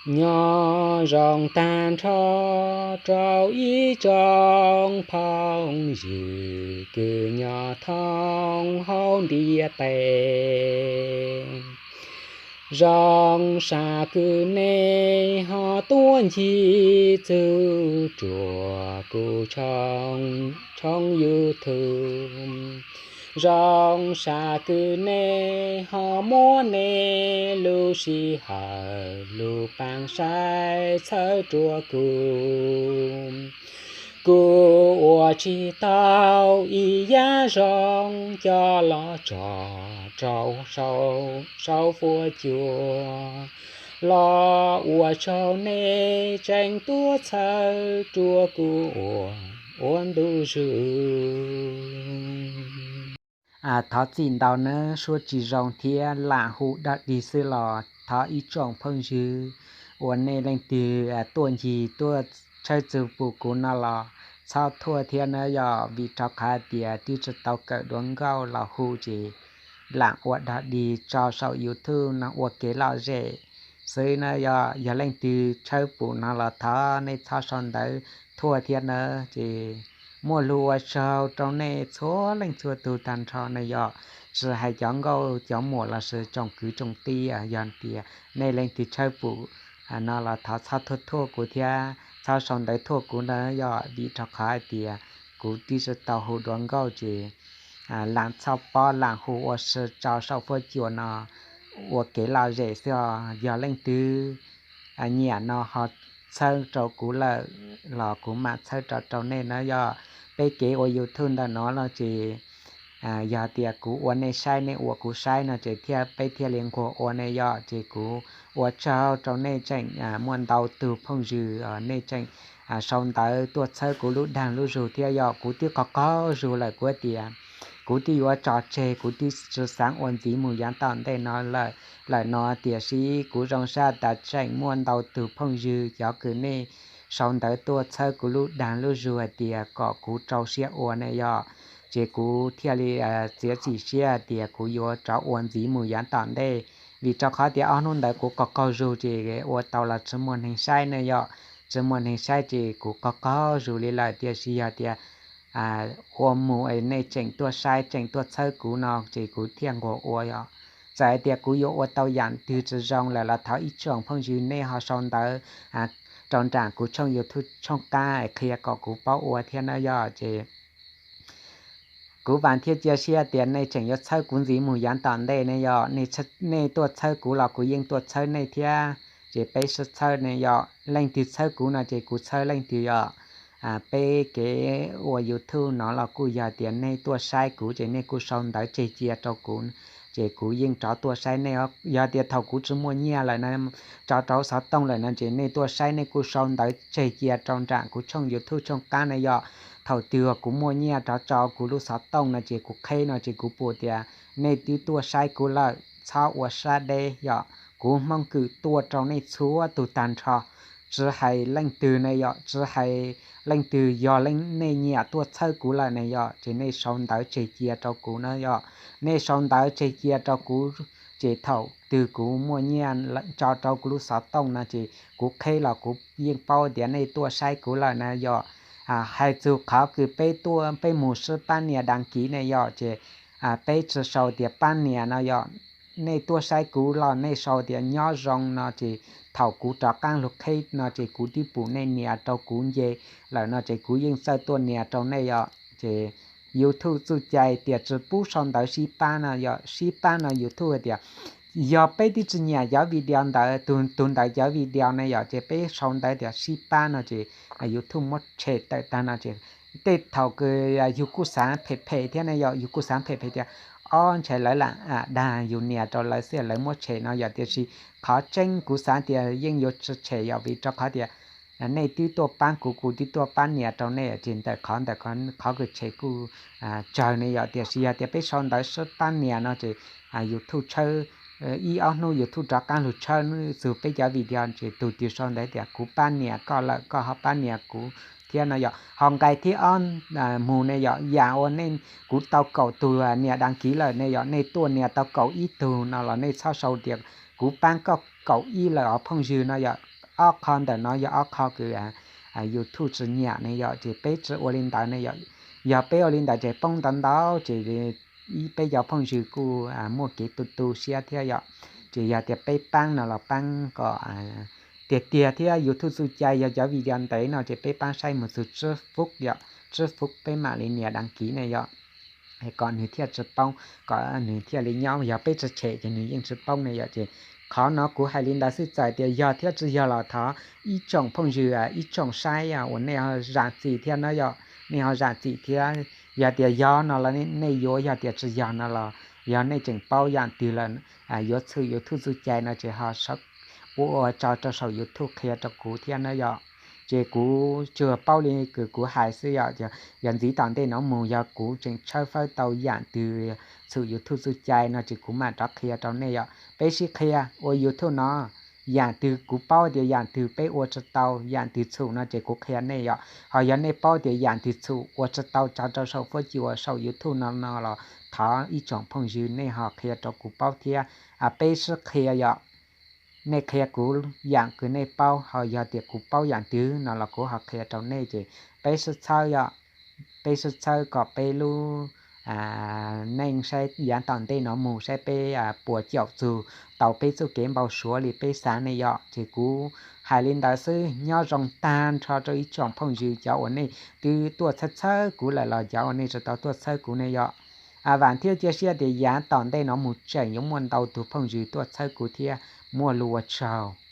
Nyob zoo tag nrho rau ib tsoom phooj ywg kws nyob thoob hauv ntiaj teb. Zoo sam kws nej ho tuaj ncig txug rua kuv tshooj YouTube. Zoo sam kws nej ho muab nej lub sij hawm lug paab saib txhawb rua kuv. Kuv ua tsis tau ib yam zoo coj los tso rau sau fuab cua, los ua tsaug nej tseem tuaj txhawb rua kuv ua, ua ntu zug. Thov txim ntau nawb, suab tsis zoo thiab lam hu dog dig xwb los thov ib tsoom phooj ywg uas nej leej twg tuaj ncig tuaj tshawb txug pum kuv no los txhob thuaj thiab nawb, yog vim rau qhov tias twb tsis tau kawm duav nkauj los hu ces lam ua dog dig tso saum YouTube no ua kev lom zem xwb nawb. Yog, yog leej twg tshawb pum no los thov nej txhob sau ntawv thuaj thiab nawb. Ces muaj lug ua tsaug rau nej txhua leej txhua tug tag nrho ne yog, tsis hais cov nkauj cov muam los sis tsoom kwv tsoom tij, yog tias nej leej twg tshawb pum no los thov txhob thuaj thuaj kuv thiab txhob sau ntawv thuaj kuv nawb, yog vim rau qhov hais tias kuv twb tsis tau hu duav nkauj ces lam txhob paub lam hu ua si tso saum fuab cua no ua kev lom zem xwb os. Yog leej twg nyiam no ho txhawb rau kuv lawm los kuv mam txhawb rau rau nej nawb. Yog peb kev ua YouTube ntawm no no ces yog tias kuv ua nej saib nej ua kuv saib no ces thiaj peb thiaj li nquag ua ne yog. Ces kuv ua tsaug rau nej tseem muaj ntau tug phooj ywg nej tseem sau ntawv tuaj txhawb kuv lub dag lub zug thiab yog. Kuv twb qaug qaug zug lawm kuv tias kuv twb yuav tso tseg, kuv twb tsis xaav ua ntxiv mus yav tom ntej no lawm no, tiam sis kuv zoo sab tas tseem muaj ntau tug phooj ywg cov kws nej sau ntawv tuaj txhawb kuv lub dag lub zug hais tias kom kuv rau siab ua ne yog. Ces kuv thiaj li txiav txim siab hais tias kuv yuav rov ua ntxiv mus yav tom ntej, vim rau qhov tias ob hnub ntawd kuv qaug qaug zug ces ua tau los tsis muaj neeg saib ne yog. Tsis muaj neeg saib ces kuv qaug qaug zug li lawm, tiam sis yog tias ua mus nej tseem tuaj saib tseem tuaj txhawb kuv no ces kuv thiaj nquag ua yog. Txawm hais tias kuv yuav ua tau yam twg tsis zoo lawm los thov ib tsoom phooj ywg nej ho sau ntawv rau nraam kuv tshooj YouTube tshooj qab qhia kom kuv paub ua thiab nawb yog. Ces kuv vam thiab cia siab tias nej tseem yuav txhawb kuv ntxiv mus yav tom ntej ne yog. Nej tuaj txhawb kuv los kuv yeej tuaj txhawb nej thiab, ces peb sib txhawb ne yog. Leej twg txhawb kuv no ces kuv txhawb leej twg yog. Peb kev ua YouTube no los kuj yog tias nej tuaj saib kuv ces nej kuj sau ntawv tseg cia rau kuv, ces kuv yeej rov tuaj saib nej. Yog tias thaum kuv tsis muaj nyiaj lawm no, tso rau xov tooj lawm no ces nej tuaj saib nej kuj sau ntawv tseg cia rau nraam kuv tshooj YouTube tshooj qab ne yog. Thaum twg kuv muaj nyiaj rov tso kuv lub xov tooj no ces kuv qheb no ces kuv pum tias nej twb tuaj saib kuv lawm, txhob ua sab deb yog. Kuv Hmoob Kws tuaj rau nej txhua tug tag nrho, tsis hais leej twg ne yog, tsis hais leej twg, yog nej nyiam tuaj txhawb kuv lawm ne yog ces nej sau ntawv tseg cia rau kuv na yog. Nej sau ntawv tseg cia rau kuv, ces thaum twg kuv muaj nyiaj tso rau kuv lub xov tooj no ces kuv qheb los kuv yeej paub tias nej tuaj saib kuv lawm na yog. Hais txug qhov kws peb tuaj peb mus sib pab nias đăng ký ne yog ces peb tsis sau tias pab nias no yog. Nej tuaj saib kuv los nej sau tias nyob zoo no ces thaum kuv rov qaab lug qheb no ces kuv twb pum nej nias rau kuv nce lawm no ces kuv yeej txawj tuaj nias rau nej yog. Ces YouTube txuj cai tias tsis pub sau ntawv sib pab no yog. Sib pab no YouTube tias yog peb twb tsis nyiam cov video ntawd, tus ntawd cov video ne yog ces peb sau ntawv tias sib pab no ces YouTube muab tshem tawm tag no ces tej thaum kws yus kuj xaav phem phem thiab ne yog, yus kuj xaav phem phem tias ob ntshe lawv lam dag yus nias rau lawv xwb lawv muab tshem no yog. Tiam sis qhov tseeb kuv xaav tias yeej yuav tsis tshem yog vim rau qhov tias nej twb tuaj pab kuv, kuv twb tuaj pab nias rau nej ces ntawm qhov ntawm qhov kws tshem kuj tsawg ne yog. Tiam sis yog tias peb sau ntawv sib pab nias no ces YouTube tshawb, ib ob hnub YouTube rov qaab lug tshawb txug peb cov video ces tug twg sau ntawv tias kuv pab nias koj lawm koj ho pab nias kuv thiab no yog. Ho nqai thib ob mus ne yog, yam uas nej, kuv tau kaum tug nias đăng ký lawm ne yog, nej tuaj nias tau kaum ib tug no los nej txhob sau tias kuv pab koj kaum ib lawm os phooj ywg no yog. ob qho ntawm no yog ob qho kws YouTube tsis nyiam ne yom, ces peb tsis ua li ntawd ne yom. Yog peb ua li ntawd ces poob ntau ntau ces peb cov phooj ywg kuj muaj kev tu tu siab thiab yom. Ces yog tias peb paab no los paab kom tiag tiag thiab YouTube txuj cai yog cov video ntev no ces peb paab saib mus txug tsib fub yom, tsib fub peb mam li nias đăng ký ne yom, kom nws thiaj tsis poob, kom nws thiaj li nyob, yog peb tsis tshem ces nws yeej tsis poob ne yom. Ces qhov no kuv hais li ntawd xwb, txawm tias yog thiab tsis yog los thov ib tsoom phooj ywg ib tsoom saib uas nej ho zam txim thiab no yom, nej ho zam txim thiab. Yog tias yog no los nej yuav, yog tias tsis yog no los yog nej tseem paub yam twg lawm yuav txhwm YouTube txuj cai no ces ho ua ua tso rau saum YouTube qhia rau kuv thiab na yom. Ces kuv tsuas paub li kws kuv hais xwb yom. Yog ntxiv tom ntej no mus yog kuv tseem tshawb fawb tau yam twg txhwm YouTube txuj cai no ces kuv mam rov qhia rau nej yom. Peb sib qhia ua YouTube no, yam twg kuv paub tias yam twg peb ua tsis tau, yam twg txhum no ces kuv qhia nej yom. Ho yog nej paub tias yam twg txhum ua tsis tau tso rau saum fuab ci uas saum YouTube no no los thov ib tsoom phooj ywg nej ho qhia rau kuv paub thiab. Peb sib qhia yom, nej qhia kuv yam kws nej paub, ho yog tias kuv paub yam twg no los kuv ho qhia rau nej ces peb sib txhawb yom. Peb sib txhawb kom peb lub neej saib yav tom ntej no mus saib peb puas caum txug tau peb txuj kev npau suav li peb xav ne yom. Ces kuv hais li ntawd xwb, nyob zoo tag nrho rau ib tsoom phooj ywg cov uas nej twb tuaj txhawb txhawb kuv lawm los cov uas nej tsis tau tuaj txhawb kuv ne yom. Vam thiab cia siab tias yav tom ntej no mus tseem yuav muaj ntau tug phooj ywg tuaj txhawb kuv thiab. Muaj lus ua tsaug.